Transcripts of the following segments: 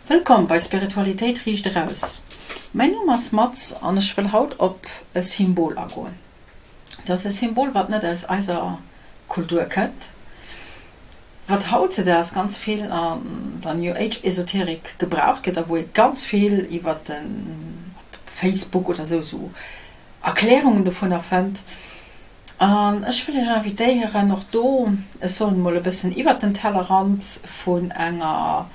Wëllkomm bei Spiritualitéit riicht eraus. Mäin Numm ass Maz an ech wëll haut op e Symbol agoen. Dat ass e Symbol wat net aus eiser Kultur kënnt, wat hautzedaags ganz vill an der New Age Esoterik gebraucht gëtt a wou ee ganz vill iwwert den op Facebook oder sou sou Erklärungen dovunner fënnt. An ech wëll Iech invitéieren, och do, ech soen emol e bëssen iwwert den Tellerrand vun enger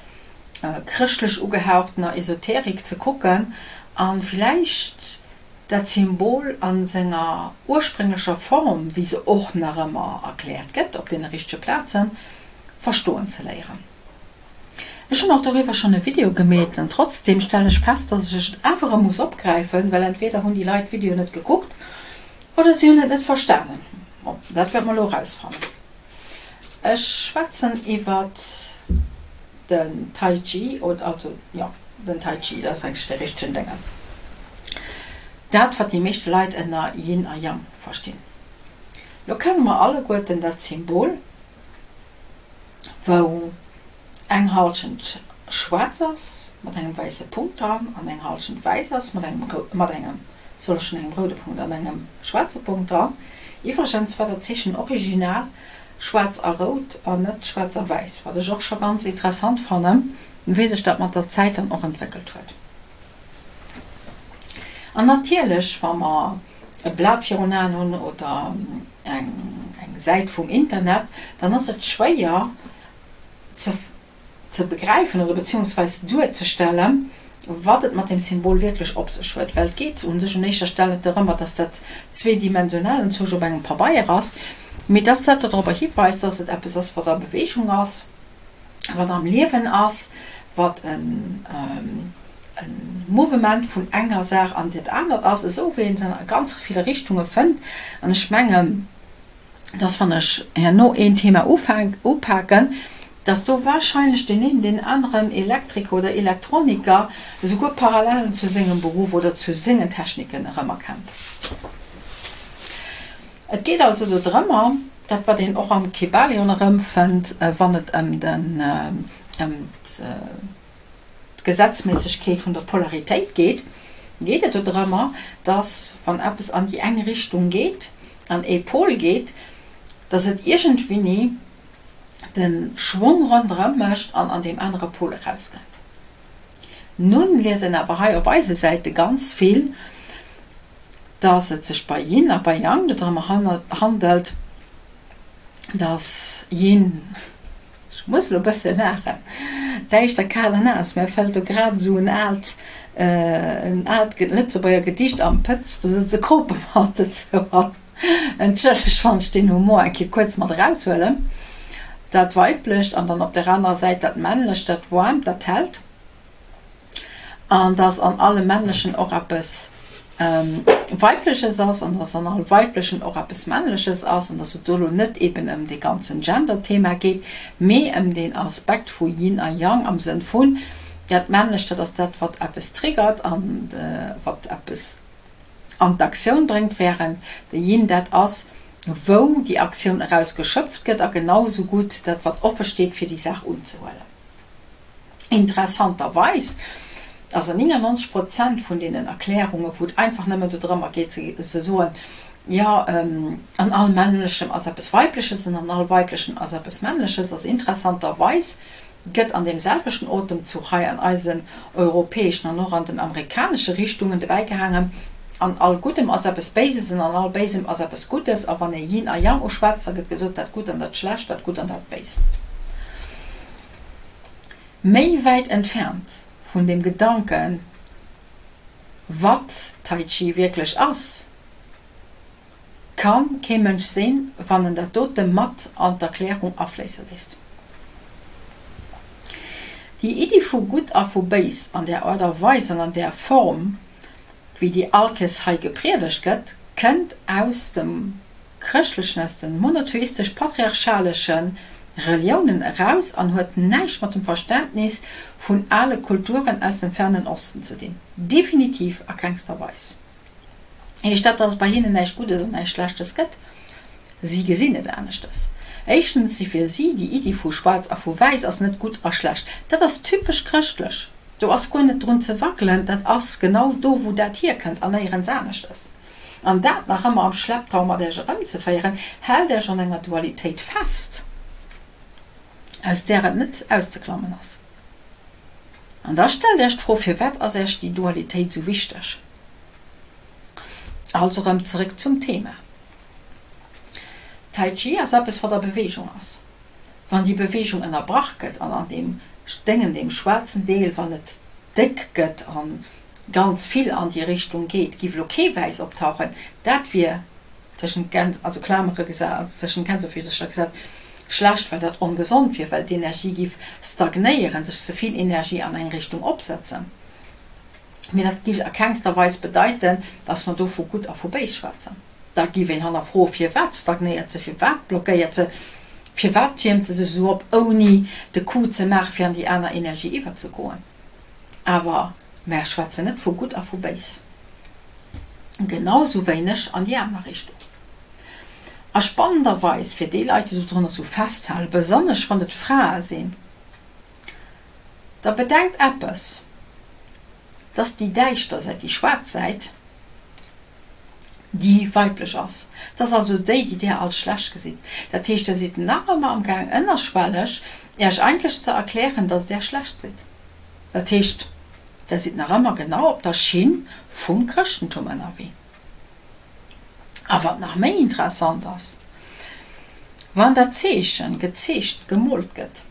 chrëschtlech ugehauchtener Esoterik ze kucken a villäicht dat Symbol a senger ursprénglecher Form, wéi se och nach ëmmer erkläert gëtt op deene richtege Plazen, verstoen ze léieren. Ech hunn och doriwwer schonn e Video gemeet an trotzdeem stellen ech fest, dass ech et awer erëm muss opgräifen, well entweder hunn déi Leit d'Video net gekuckt oder si hunn et net verstanen. Bon, dat wäerte mer elo erausfannen. Ech schwätzen iwwert den Tai Chi, oder also jo, den Tai Chi, dat ass eigentlech de richtegen Déngen. Dat wat déi meeschte Leit ënner Yin a Yang verstinn. Lo kenne mer alleguerten dat Symbol. wou eng Halschent schwaarz ass mat engem wäisse Punkt dran an eng Halschent wäiss ass mat engem mat engem, soll ech schon engem roude Punkt an engem schwaarze Punkt dran. Iwwregens war dat Zeechen original schwaarz a rout an net schwaarz a wäiss, wat ech och scho ganz interessant fannen, wéi sech dat mat der Zäit dann och entwéckelt huet. An natierlech, wa mer e Blat virun Aen hunn oder eng Säit vum Internet, dann ass et schwéier ze ze begräifen oder beziehungsweis duerzestellen, wat et mat deem Symbol wierklech op sech huet. Well et geet u sech un éischter Stell net dorëmmer, dass dat zweedimensional anzwousch op engem Pabeier ass, mee dass dat dodropper hiweist, dass et eppes ass, wat a Beweegung ass, wat am Liewen ass, wat e Mouvement vun enger Saach an dat anert ass, esou wéi een se a ganz ville Richtunge fënnt. An ech mengen, dass wann ech herno een Thema upaken, dass do wahrscheinlech deen een, deen aneren Elektriker oder Elektroniker esouguer Parallelen zu sengem Beruff oder zu sengen Techniken erëmerkennt. Et geet also do drëmmer, dat wat een och am Kybalion erëmfënnt, wann et ëm den, ëm d'Gesetzméissegkeet vun der Polaritéit geet, geet et do drëmmer, dass wann eppes an déi eng Richtung geet, an ee Pol geet, dass et iergendwéini de Schwong ronderëm mécht an an deem anere Pol erauskënnt. Nun liest een awer hei op eise Säite ganz vill, dass et sech bei Yin a bei Yang dodrëmmer handelt, dass Yin, ech muss elo e bësse laachen, däischter, kal a naass, mär fält do grad esou en aalt, en aalt Lëtzebuerger Gedicht am Pëtz, do sëtze Kropemann dozou an, entschëllegt wann ech deen Humor eng Kéier kuerz mat eraushuelen, dat Weiblecht an dann op der anerer Säit dat Männlecht, dat Waarmt, dat Hellt. An dass an allem Männlechen och eppes Weibleches ass an dass an allem Weiblechen och eppes Männleches ass an dass et do elo net eben ëm dee ganzen Gender-Thema geet, mee ëm deen Aspekt vu Yin a Yang am Sënn vun, dat Männlecht, dat ass dat, wat eppes triggert an wat eppes an d'Aktioun bréngt, wärend de Yin dat ass, wou déi Aktioun eraus geschöpft gëtt a genau esou gutt dat, wat offe steet, fir déi Saach unzehuelen. Interessanterweis ass an 99 Prozent vun deenen Erklärungen, wou et einfach nëmmen dodrëmmer geet ze soen, jo an all Männlechem ass eppes Weibleches an an all Weiblechem ass eppes Männleches, ass interessanterweis gëtt an deem selwechten Otemzuch hei an eisen europäeschen an och an den amerikanesche Richtungen dobäi gehaangen, an all Guddem ass eppes Béises an an all Béisem ass eppes Guddes. A wann ee Yin a Yang uschwätzt, da gëtt gesot, dat Gutt an dat Schlecht, dat Gutt an dat Béist. Méi wäit entfernt vun dem Gedanken, wat Tai Chi wierklech ass, ka kee Mënsch sinn, wann en dat dote mat an d'Erklärung afléisse léisst. Déi Iddi vu gutt a vu béis an där Aart a Weis an an där Form, wéi déi allkes hei gepriedegt gëtt, kënnt aus dem chrëschtlechen, aus de monotheistesch-patriarchaleschen Reliounen eraus an huet näischt mat dem Verständnis vun ale Kulturen aus dem Fernen Osten ze dinn. Definitiv a kengster Weis. Heescht dat, dass et bei hinnen näischt Guddes an näischt Schlechtes gëtt? Si gesinn et aneschtes. Éischtens si fir si déi Iddi vu schwaarz a vu wäiss ass net gutt a schlecht. Dat ass typesch chrëschtlech. Do ass guer net drun ze wackelen, dat ass genau do, wou dat hierkënnt an néierens aneschtes. An dat nach ëmmer am Schlepptau mat Iech erëmzeféieren, hält Iech an enger Dualitéit fest, aus där et net auszeklammen ass. An da stellt Iech d'Fro, Firwat ass Iech déi Dualitéit esou wichteg? Also erëm zeréck zum Thema. Tai Chi ass eppes, wat a Beweegung ass. Wann déi Beweegung ënnerbrach gëtt an an deem Déngen, deem schwaarzen Deel, wann et déck gëtt a ganz vill an déi Richtung geet, giff elo kee Wäiss optauchen, dat wier tëschent Gäns, also Klamere gesat, also tëschent Gänsefissercher gesat, schlecht, well dat ongesond wier, well d'Energie giff stagnéieren, sech ze vill Energie an eng Richtung opsetzen. Mee dat giff a kengster Weis bedeiten, dass mer do vu gutt a vu béis schwätzen. Da giff een hannerfroen, firwat stagnéiert se, firwat blockéiert se, firwat tiermt se sech esou op, ouni de Coup ze maachen, fir an déi aner Energie iwwerzegoen. Awer mer schwätzen net vu gutt a vu béis. Genau sou wéineg an déi aner Richtung. A spannenderweis, fir déi Leit, déi dodrunner sou festhalen, besonnesch wann et Frae sinn, da bedenkt eppes, dass déi däischter Säit, déi schwaarz Säit, déi weiblech ass. Dat ass also déi, déi Där als schlecht gesitt. Dat heescht, Der sidd nach ëmmer am Gaang ënnerschwelleg Äech eigentlech ze erklären, dass Där schlecht sidd. Dat heescht, Der sidd nach ëmmer genau op der Schinn vum Chrëschtentum ënnerwee. A wat nach méi interessant ass, Wann dat Zeechen gezeecht, gemoolt gëtt,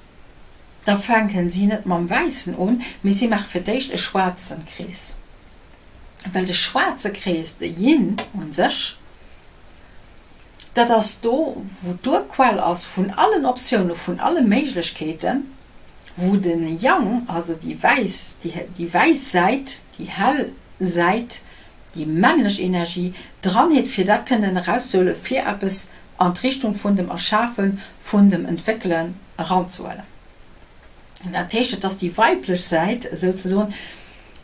da fänken si net mam wäissen un, mee si maache fir d'éischt e schwaarze Krees. Well de schwaarze Krees, de Yin un sech, dat ass do, wou d'Urquell ass vun allen Optioune, vun alle Méiglechkeeten, wou de Yang, also déi wäiss, déi wäiss Säit, déi hell Säit, déi männlech Energie dran heet, fir dat kënnen erauszehuelen, fir eppes an d'Richtung vun dem Erschafen, vun dem Entwéckelen eranzehuelen. Dat heescht, et ass déi weiblech Säit souzesoen,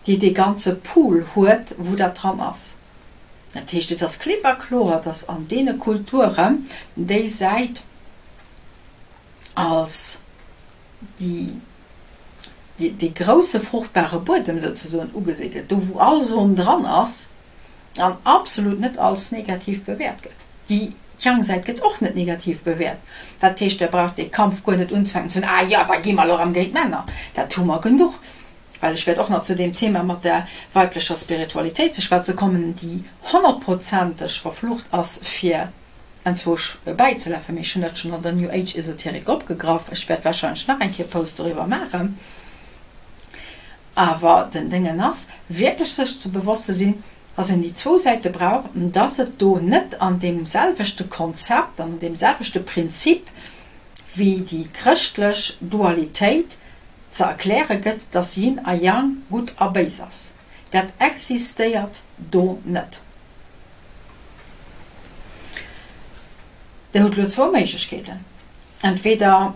déi dee ganze Pool huet, wou dat dran ass. Dat heescht, et ass klipp a kloer, dass an deene Kulturen déi Säit als déi, dee grousse fruchtbare Buedem souzesoen ugesi gëtt, do wou all Som dran ass an absolut net als negativ bewäert gëtt. Déi Yang-Säit gëtt och net negativ bewäert. Dat heescht, der braucht dee Kampf guer net unzefänken ze soen, ah jo, da gi mer elo erëm géint d'Männer. Dat hu mer genuch. Well ech wäert och nach zu deem Thema mat der weiblecher Spiritualitéit ze schwätze kommen, déi honnertprozenteg verflucht ass fir enzwousch bäizelafen, mee ech hunn dat schonn an der New Age Esoterik opgegraff. Ech wäert warscheinlech nach eng Kéier Post doriwwer maachen. Awer den Déngen ass, wierklech sech ze bewosst ze sinn, dass een déi zwou Säite brauch, dass et do net an deem selwechte Konzept an an deem selwechte Prinzip wéi déi chrëschtlech Dualitéit ze erkläre gëtt, dass Yin a Yang gutt a béis ass. Dat existéiert do net. Der hutt elo zwou Méiglechkeeten, Entweder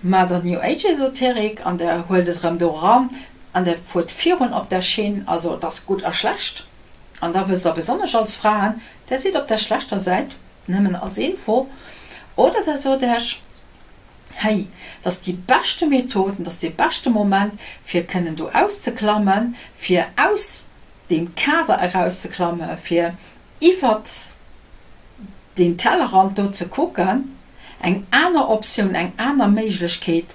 maacht der New Age Esoterik an der huelt et erëm do eran an der fuert virun op der Schinn, also et ass gutt a schlecht, an da wësst der besonnesch als Fraen, der sidd op der schlechter Säit, nëmmen als Info, oder der sot Iech, hey, dat ass déi beschte Method, dat ass dee beschte Moment fir kënnen do auszeklammen, fir aus deem Kader erauszeklamme fir iwwert deen Tellerrand do ze kucken, eng aner Optioun, eng aner Méiglechkeet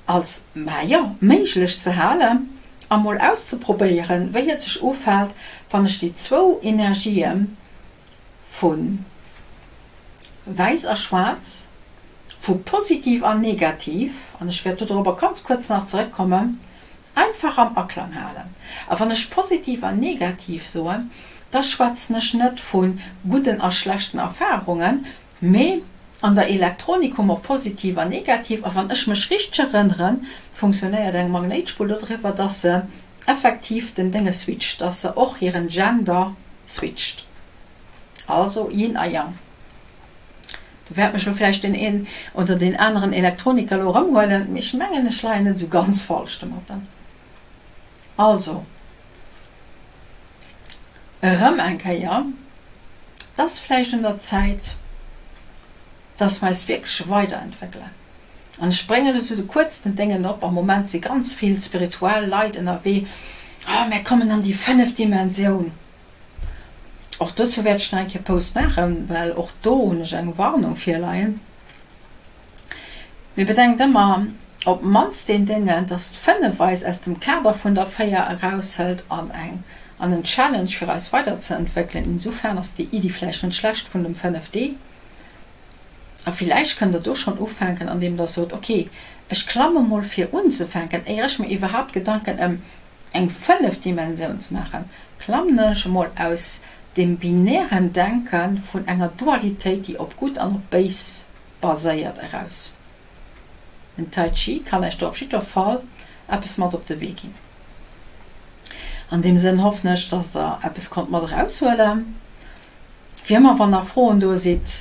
als, mä jo, méiglech ze halen a mol auszeprobéieren, wéi et sech ufält, wann ech déi zwou Energië vu wäiss a schwaarz, vu positiv an negativ, an ech wäert dodropper ganz kuerz nach zeréckkommen, Einfach am Aklang halen. A wann ech positiv an negativ soen, da schwätzen ech net vu gudden a schlechten Erfarungen, mee an der Elektronik hu mer positiv an negativ. A wann ech mech richteg erënneren, funktionéiert eng Magnéitspull dodriwwer, dass se effektiv den Dénge switcht, dass se och hiren Gender switcht. Also Yin a Yang. Do wäert mech lo vläicht deen een oder deen aneren Elektroniker lo erëmhuelen, mee ech mengen ech leien net esou ganz falsch domatten. Also, erëm eng Kéier, et ass vläicht un der Zäit, dass mer eis wierklech weiderentwéckelen. An ech bréngen esou de kuerz den Déngen op, am Moment si ganz vill spirituell Leit ënnerwee, oh mär kommen an déi fënneft Dimensioun. Och dozou wäert ech nach eng Kéier Post maachen, well och do hunn ech eng Warnung virleien. Mee bedenkt ëmmer op d'mannst deen Déngen, dass d'Fënnef eis aus dem Kader vun der 4 eraushëlt an eng an en Challenge fir eis weiderzeentwéckelen. Insofern ass déi Iddi vläicht net schlecht vun dem 5D. A villäicht kënnt der do schonn ufänken, andeem der sot, ok, ech klamme mol fir unzefänken, éier ech mir iwwerhaapt Gedanken ëm eng fënneft Dimensioun ze maachen, klammen ech emol aus deem binären Denke vun enger Dualitéit, déi op gutt an op béis baséiert, eraus. Den Tai Chi kann Iech do op jiddwer Fall eppes mat op de Wee ginn. An deem Sënn hoffen ech, dass der eppes konnt mat eraushuelen. Wéi ëmmer, wann der Froen do sidd,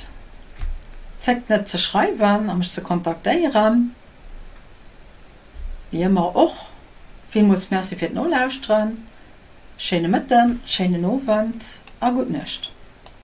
zéckt net ze schreiwen a mech ze kontaktéieren. Wéi ëmmer och villmools Merci fir d'Nolauschteren. Schéine Mëtten, schéinen Owend a gutt Nuecht.